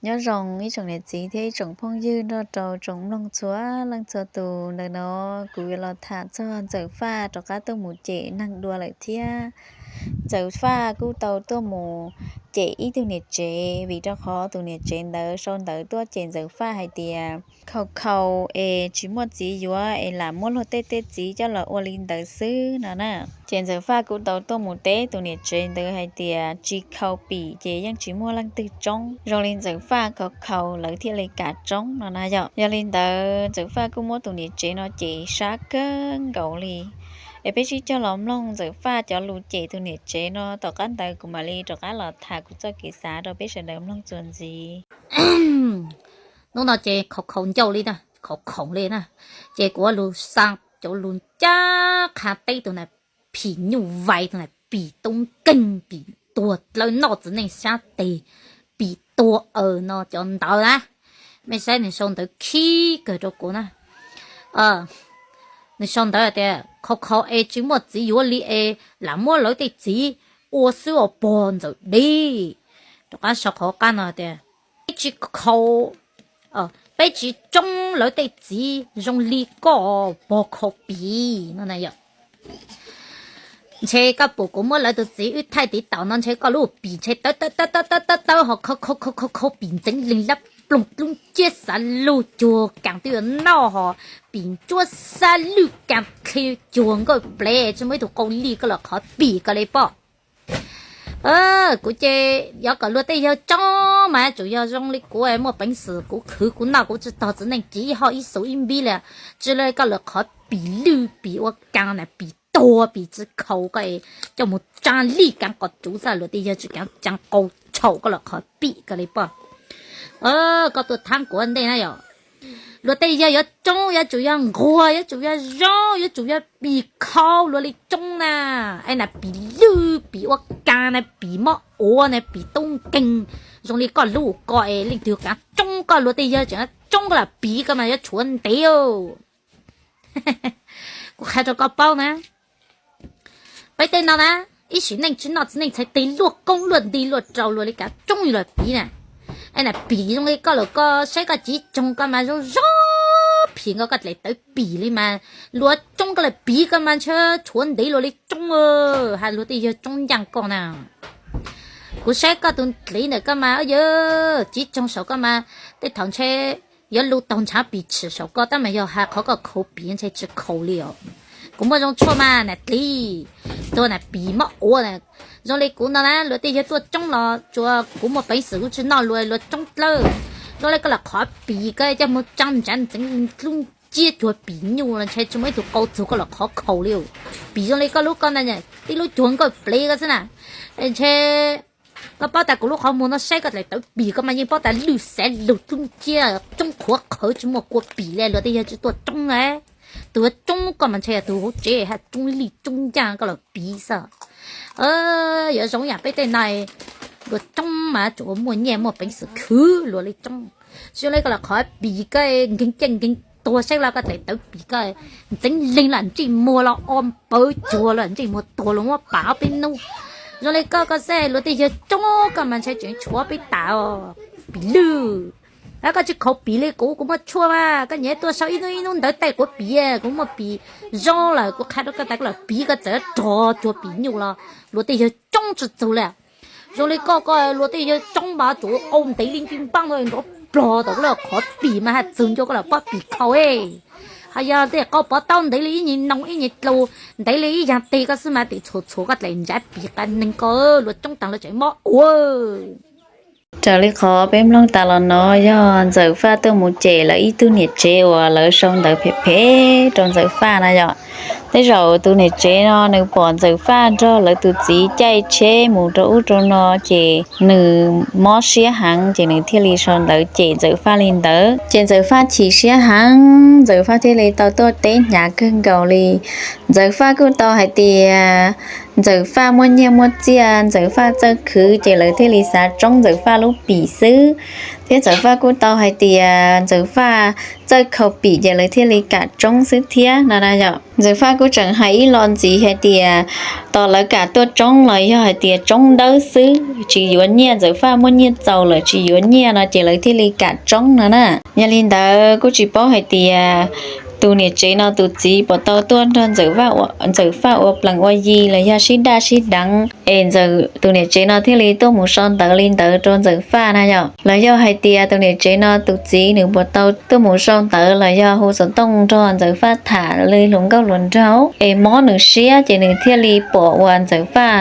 Nyob zoo ib tsoom niam txiv thiab ib tsoom phooj ywg nrog rau tsoom mloog txhua leej txhua tus. Ntawm no kuv yuav los tham txog Ntxawm Faj rov qab tuaj mus cem neeg dua lawm thiab. Ntxawm Faj kuj tau tuaj mus cem ib tug niam tsev, vim rau qhov tus niam tsev ntawd sau ntawv tuaj cem Ntxawm Faj hais tias khaus khaus es tsis muaj txiv yuav es lam muab luag tej tej txiv coj los ua li ntawd xwb no na. Ces Ntxawm Faj kuj tau tuaj mus teb tus niam tsev ntawd hais tias tsis khaus pim ces yeej tsis muaj leej twg tsoob. Zoo li Ntxawm Faj khaus khaus lawv thiaj li kam tsoob no na yom. Yog li ntawd Ntxawm Faj kuj muab tus niam tsev no cem sab kawg nkaus li. Es peb sib cog los mloog Ntxawm Faj cov lus cem tus niam tsev no, tom qab ntawd kuv mam li rov qab los tham kuv txoj kev xav rau peb sawv daws mloog txuas ntxiv. Hnub no ces khaus khaus ncauj li na, khaus khaus li na, ces kuv ua lus xa cov lus ncaj qha teb tus na, phim nyuj vais tus na, pim toob nkeeg, pim tuag dlawb noj txiv neej sab tes, pim tuag aws no cov ntawd na. Mej saib nws sau ntawv khib kawg rau kuv na. Nws sau ntawv tias khaus khaus es tsis muaj txiv yuav li es lam muab lawv tej txiv ua xwb os pog Ntxawm Dib. Rov qab sau qhov qab no tias peb tsis khaus, peb tsis tsoob lawv tej txiv zoo li koj pog khaus pim no na yom. Ntshe koj pum kuv muab lawv tus txiv wb thaij tiv taum no ntshe koj lub pim ntshe tawv tawv tawv tawv tawv tawv ho khaus khaus khaus khaus pim ntxeev leeg lab ploog dlub nciab xav lug cuag kaas twb yuav noj ho pim ntsuab xab lwj kaas dlhi cuag nkauj plev tsis muaj ib tug qau lij koj los qhov pim ko li poj. Kuv ces yuav kom luag tej yawg tsoob mas yuav tsum yog zoo li kuv muaj peev xwm kuv khwv kuv noj kuv tsis tog txiv neej ris ib hoj ib xus ib npib li. Tsis li koj lawv qhov pim lwj pim ua kaas na pim tuag pim tsis khaus koj coj mus tsaa lij kaas qos tsuv xwb luag tej yawg tsis kav tsaa qau tshau koj lawv qhov pim ko li poj. Koj tuaj thaab kuv ua ntej na yom. Luag tej yawg yuav tsoob yuav tsum yog nquag yuav tsum yog zoo yuav tsum yog pim khaus luag li tsoob na. Es na pim lwj pim ua kaas na pim mob ua na pim toob nkeeg zoo li koj lub ko es leej twg kav tsoob koj luag tej yawg tseem tsoob koj los pim koj mas yuav tshuav ntev. Kuv qha rau koj paub na, peb tej no na, ib sim neej tsis noj txiv neej txhais tes luaj koob luaj nti luaj rau luag li kav tsoob yus los pim na. Es na pim zoo li koj lawm koj saib koj tsiv tsoog koj mas zoo zoo phim nkaus koj dlaim tawv pim li mas luag tsoob koj lawm pim koj mas ntshe tshuav ntev luag li tsoob. Has luag tej yawg tsoob ncaaj koj na. Kuv saib koj tus dliv ntawm koj mas yawg tsiv tsoog saum koj mas tej thaum ntshe yuav lug taug ntshav pim tshwm saum koj tab mas yog has qhov koj khaus pim ntshe tsis khaus li os. Kuv muaj zoo tshuaj mas na dliv, tuag na pim mob ua na. Zoo li kuv no na luag tej yawg tuaj tsoob los tsuas kuv muaj peev xwm kuv tsis noj luag luag tsoob dlawb. Zoo li koj los qhov pim koj coj mus tsaa ntsav ntxeev dlub nciab cuag pim nyuj los ntshe tsis muaj ib tug qau txug koj los qhov khaus li. Pim zoo li koj lub ko na, tib lub cuag nkauj plev koj xwb na. Ntshe koj paub tas kuv lub qhov muag no saib koj dlaim tawv pim koj mas yeej paub tas lwj xav lug dlub nciab tsoob qhuav qhawv tsis muaj kua pim li luag tej yawg tsis tuaj tsoob na. Tus yuav tsoob koj mas ntshe yog tus hauv tsev haj tsoob lij tsoob ncaaj koj los pim xwb. Yuav zoo yam peb tej no, luag tsoob mas tsum muaj nyiaj muaj peev xwm khwv luag li tsoob. Tsis zoo li koj los qhov pim koj nkeeg ciaj nkeeg tuag saib los koj dlaim tawv pim koj ntxeev leeg los ntsej muag los o npawv cuag los ntsej muag tuag los muab pam ob peb nub. Zoo li koj koj xav luag tej yawg tsoob koj mas ntshe tseem tshuav peb tas pim lwj. Koj tsis khaus pim li kuv, kuv muaj tshuaj mas koj nyiam tuaj sau ib hnub ib hnub ntawv taij quav pim, kuv muaj pim zoo lawm kuv qha rau koj tas koj los pim koj txawm rog cuag pim nyuj los luag tej yawg tsoob tsis txug li. Zoo li koj koj luag tej yawg tsoob mas tsum qau ntev li ncej npaaj nrov plog tau koj lub qhov pim mas haj txug ncua koj los pob pim khau. Hos yog tej qau pov taub ntev li ib nyuag noo ib nyuag dlau, ntev li ib yaag teg koj xwb mas tim txhuam txhuam koj dlaim ntsav pim qas neeg ko, luag tsoob taag luag tseem mob ua. Raws li qhov peb mloog tas los no yog Ntxawm Faj tuaj mus cem lawv ib tug niam tsev uas lawv sau ntawv phem phem rau Ntxawm Faj na yom. Tej zaum tus niam tsev no nws pom Ntxawm Faj nrog lawv tus txiv caij tsheb mus rau ub rau no ces nws mob siab heev ces nws thiaj li sau ntawv cem Ntxawm Faj li ntawd. Ces Ntxawm Faj chim siab heev, Ntxawm Faj thiaj li tau tuaj teb hnyav kawg nkaus li. Ntxawm Faj kuj tau hais tias Ntxawm Faj muaj nyiaj muaj txiaj, Ntxawm Faj txawj khwv ces lawv thiaj li xav tsoob Ntxawm Faj lub pim xwb. Thiab Ntxawm Faj kuj tau hais tias Ntxawm Faj txawj khaus pim ces lawv thiaj li kam tsoob xwb thiab no na yom. Ntxawm Faj kuj tseem hais ib lo ntxiv hais tias tos lawv kam tuaj tsoob los yog hais tias tsoob dawb xwb tsis yuav nyiaj, Ntxawm Faj muaj nyiaj txaus lawm tsis yuav nyiaj no ces lawv thiaj li kam tsoob no na. Yog li ntawd kuj tsis paub hais tias tus niam tsev no tus txiv puas tau tuaj nrog Ntxawm Faj ua plees ua yi los yog sib daj sib deev es tus niam tsev no thiaj li tuaj mus sau ntawv li ntawd rau Ntxawm Faj na yom. Los yog hais tias tus niam tsev no tus txiv nws puas tau tuaj mus sau ntawv los yog hu xov tooj nrog Ntxawm Faj tham li hluas nkauj hluas nraug es mob nws siab ces nws thiaj li pom uas Ntxawm Faj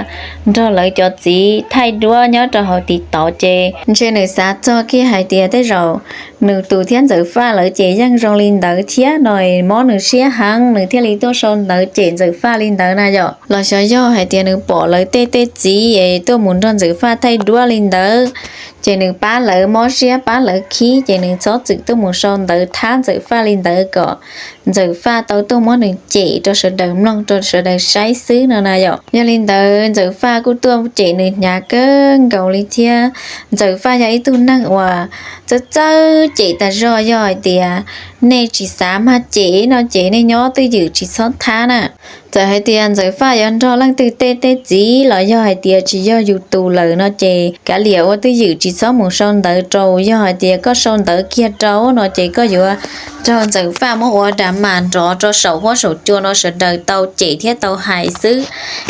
nrog lawv cov txiv thaij duab nyob rau hauv TikTok ces ntshe nws xav txog kiag hais tias tej zaum nws tus thiab Ntxawm Faj lawv ces yeej zoo li ntawd thiab no mob nws siab heev nws thiaj li tuaj sau ntawv cem Ntxawm Faj li ntawd na yom. Los xyov yog hais tias nws pom lawv tej tej txiv es tuaj mus nrog Ntxawm Faj thaij duab li ntawd ces nws pab lawv mob siab pab lawv khib ces nws txhob txwm tuaj mus sau ntawv thab Ntxawm Faj li ntawd kom Ntxawm Faj tau tuaj muab nws cem rau sawv daws mloog rau sawv daws saib xwb no na yom. Yog li ntawd Ntxawm Faj kuj tuaj cem nws hnyav kawg nkaus li thiab. Ntxawm Faj yog ib tug neeg uas txawj txawj cem tas zog, yog hais tias nej tsis xav mag cem no ces nej nyob twj ywm tsis txhob thab na. Txawm hais tias Ntxawm Faj yuav nrog leej twg tej tej txiv los yog hais tias tsis yog yus tus lawm no ces kav liam ua twj ywm tsis txhob mus sau ntawv rau, yog hais tias koj sau ntawv kiag rau no ces koj yuav raug Ntxawm Faj muab ua drama nrov rau saum huab saum cua no sawv daws tau cem thiab tau hais xwb.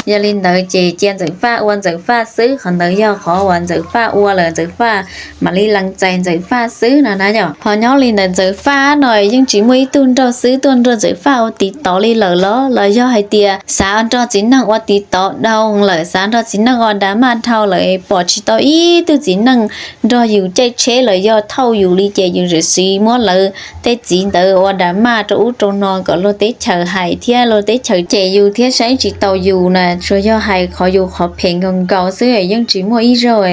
Yog li ntawd ces cia Ntxawm Faj ua Ntxawm Faj xwb, qhov ntawd yog qhov uas Ntxawm Faj ua lawm Ntxawm Faj mam li lees txais Ntxawm Faj xwb no na yom. Ho nyob li ntawm Ntxawm Faj no yeej tsis muaj ib tug nraug xwb tuaj nrog Ntxawm Faj ua TikTok li lawm los los yog hais tias xav nrog txiv neej ua TikTok dhau lawm, xav nrog txiv neej ua drama dhau lawm pom tsis tau ib tug txiv neej nrog yus caij tsheb los yog thauj yus li ces yus txawm siv muab lawv tej txiv ntawd ua drama rau ub rau no kom luag teb chaws hais thiab luag teb chaws cem yus thiab saib tsis taus yus na, tsuas yog hais qhov yus qhov phem nkaus nkaus xwb, yeej tsis muaj ib zaug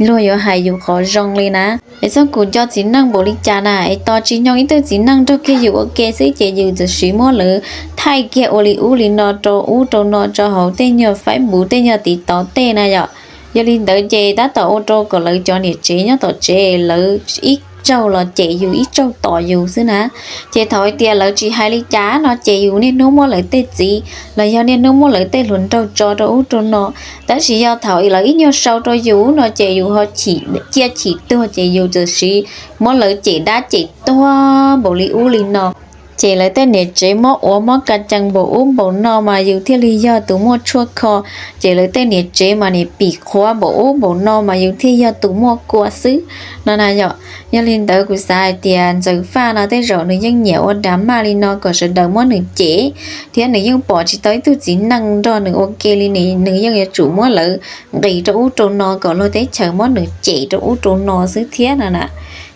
luag yuav hais yus qhov zoo li na. Es txhob kum nco txiv neej npaum li cas na, es tos tsis nyoog ib tug txiv neej nrog kiag yus ua ke xwb ces yus txawm siv muab lawv thaij kiag ua li ub li no rau ub rau no rau hauv tej nyuag Facebook tej nyuag TikTok tej na yom. Yog li ntawd ces tab tom ua rau kom lawv cov niam tsev nyob tom tsev lawv ib tsaug los cem yus ib tsaug tos yus xwb na. Ces thaum hais tias lawv tsis hais li cas no ces yus niaj hnub muab lawv tej txiv los yog niaj hnub muab lawv tej hluas nraug tso rau ub rau no. Tab sis yog thaum lawv ib nyuag sau rau yus no ces yus ho cia chim tuag ces yus txawm siv muab lawv cem dab cem tuag npaum li ub li no. Ces lawv tej niam tsev mob ua mob ka cees npaum ub npaum no mas yus thiaj li yog tus muaj tshuaj kho. Ces lawv tej niam tsev mas nim pim qhuav npaum ub npaum no mas yus thiaj yog tus muaj kua xwb no na yom. Yog li ntawd kuv xav hais tias Ntxawm Faj no tej zaum nws yeej nyiam ua drama li no kom sawv daws muab nws cem, thiab nws yeej pom tsis tau ib tug txiv neej nrog nws ua ke li ne, nws yeej yuav tsum muab lawv nqis rau ub rau no kom luag teb chaws muab nws cem rau ub rau no xwb thiab no na.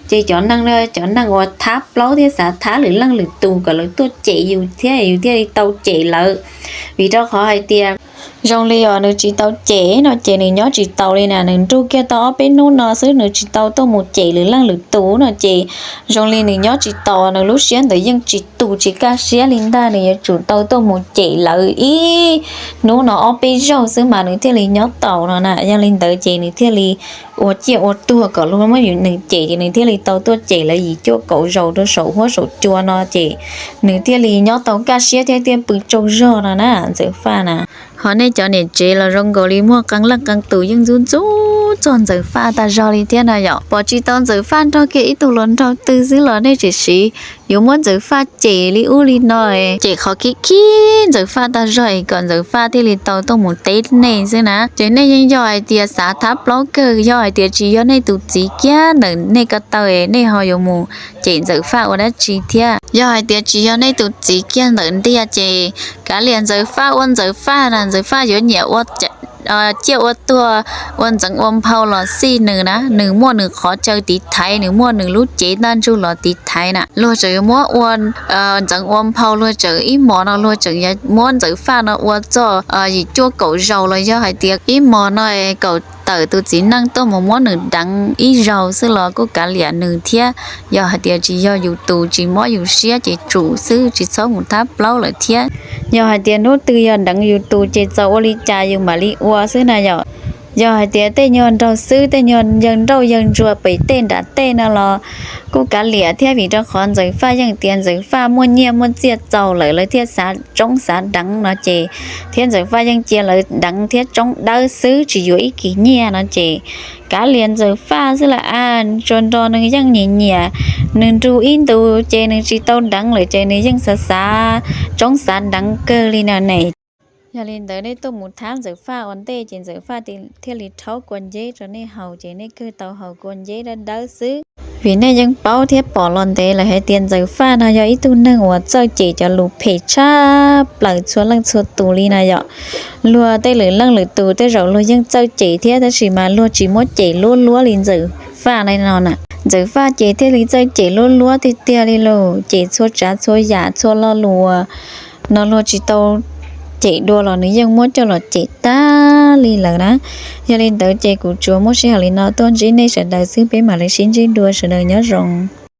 Ces cov neeg, cov neeg uas thab plaub thiab xav thab lwm leej lwm tus kom lawv tuaj cem yus thiab yus thiaj li tau cem lawv. Vim rau qhov hais tias zoo li os nws tsis tau cem no ces nws nyob tsis taus li na, nws nrug kiag tau ob peb hnub no xwb nws tsis tau tuaj mus cem lwm leej lwm tus no ces zoo li nws nyob tsis taus, nws lub siab ntawd yeej tsis tu tsis kaj siab li ntag, nws yuav tsum tau tuaj mus cem lawv ib hnub no ob peb zaug xwb mas nws thiaj li nyob taus no na. Yog li ntawd ces nws thiaj li ua ciaj ua tuag kom luag muab nws cem ces nws thiaj li tau tuaj cem lawv yim cuaj kaum zaus rau saum huab saum cua no ces nws thiaj li nyob tau kaj siab thiab thiaj pw tsaug zog no na Ntxawm Faj na. Ho nej cov niam tsev los zoo nkaus li muaj qee leej qee tus yeej ntxub ntxub txog Ntxawm Faj tag zog li thiab na yom. Pom tsis tau Ntxawm Faj nrog kiag ib tug hluas nraug twg xwb los nej tseem siv yuav muab Ntxawm Faj cem li ub li no, cem qhov khib khib Ntxawm Faj tag zog es kom Ntxawm Faj thiaj li tau tuaj mus teb nej xwb na. Ces nej yeej yog hais tias xav thab plaub kawg, yog hais tias tsis yog nej tus txiv kiag ntawm nej ko taw es nej ho yuav mus cem Ntxawm Faj ua dab tsi thiab. Yog hais tias tsis yog nej tus txiv kiag ntawm ntiag ces kav liam Ntxawm Faj ua Ntxawm Faj na, Ntxawm Faj yuav nyiam ua ciaj ua tuag, ua ntxeev ua nphau los xij nws na, nws muaj nws qhov chaw tiv thaiv, nws muaj nws lub cev ntaj ntsug los tiv thaiv na. Luag tseem muab ua ntxeev ua nphau, luag tseem ib hmos no luag tseem yuav muab Ntxawm Faj no ua txog yim cuaj kaum zaus los yog hais tias ib hmos no kom tawm tus txiv neej tuaj mus muab nws deev ib zaug xwb los kuj kav liam nws thiab. Yog hais tias tsis yog yus tus tsis mob yus siab ces tsum xwb tsis txhob mus thab plaub lawm thiab. Yog hais tias hnub twg yog deev yus tus ces txaus ua li cas yus mam li ua xwb na yom. Yog hais tias tej nyuag nraug xwb, tej nyuag yawg nrauj yawg ntsuag pem tej nram tej no los kuj kav liam thiab, vim rau qhov Ntxawm Faj yeej tias Ntxawm Faj muaj nyiaj muaj txiaj txaus lawm, lawv thiaj xav tsoob xav deev no ces, thiab Ntxawm Faj yeej cia lawv deev thiab tsoob dawb xwb tsis yuav ib kis nyiaj no ces, kav liam Ntxawm Faj xwb las as, tsuas nrog nws yeej nyiam nyiam, nws nrug ib ntus ces nws tsis tau deev lawm ces nws yeej xav xav tsoob xav deev kawg li no ne. Yog li ntawd nej tuaj mus thab Ntxawm Faj ua ntej ces Ntxawm Faj thiaj li rhaub kua nceb rau nej haus ces nej kawg tau haus kua nceb dawb dawb xwb. Vim nej yeej paub thiab pom los ntev lawm hais tias Ntxawm Faj no yog ib tug neeg uas txawj cem cov lus phem tshaj plaws txhua leej txhua tus li na yom. Luag tej lwm leej lwm tus tej zaum luag yeej txawj cem thiab, tab sis mas luag tsis muab cem luab luab li Ntxawm Faj no na. Ntxawm Faj ces thiaj li txawj cem luab luab tiag tiag li lus, cem txhua tsav txhua yam txhua lo lus no luag tsis tau cem dua los nws yeej muab coj los cem tag li lawm na. Yog li ntawd ces kuv tsuas muaj sij hawm li no tuaj ntsib nej sawv daws xwb, peb mam li sib ntsib dua, sawv daws nyob zoo.